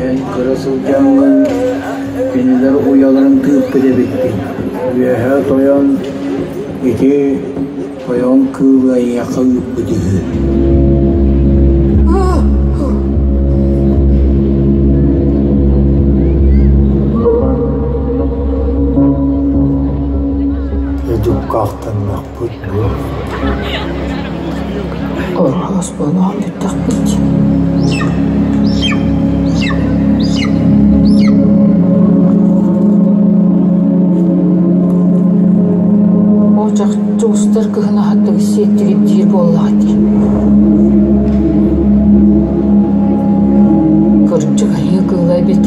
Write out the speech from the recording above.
Эн кыра сылдьаҥҥын кинилэр уйаларын тыыппыт эбиккин. Үөһэ тойон ити тойон кыылы эйиэхэ ыыппыт үһү. Дьуккаахтаннахпыт дуо? Орхос буолан бүттэхпит. Ол чахчы устар кыһын аһаттыгы сиэттигит диир буоллаҕа дии. Кырдьык айыы кыыла эбит.